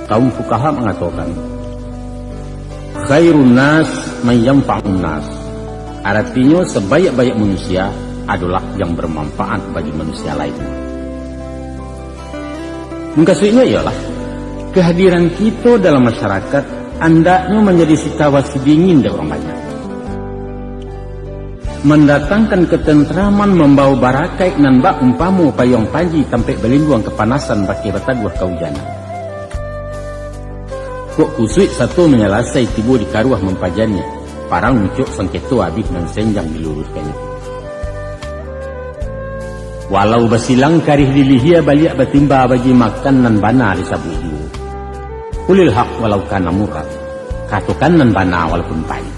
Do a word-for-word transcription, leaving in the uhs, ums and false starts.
Kaum fukaha mangatokan, "Khairun nas man yanfa'un nas." Aratinyo, sabaik-baik manusia adolah yang bermanfaat bagi manusia lain. Mukasuiknyo ialah, kehadiran kito dalam masyarakat andaknyo manjadi sitawa sidingin dek urang banyak. Mandatangkan katenteraman, mambawa barakaik nan bak umpamo payuang panji tampek balinduang kapanasan, bakeh bataguah kaujanan. Kok kusuik sato manyalasai, tibo di karuah mampajaniah, parang uncok sangketo abih nan senjang diluruihkannyo. Walau basilang karih dilihia, baliak batimba bagi makan nan bana disabuik juo. Qulil haq walau kana murran, katokan nan bana walaupun pahik.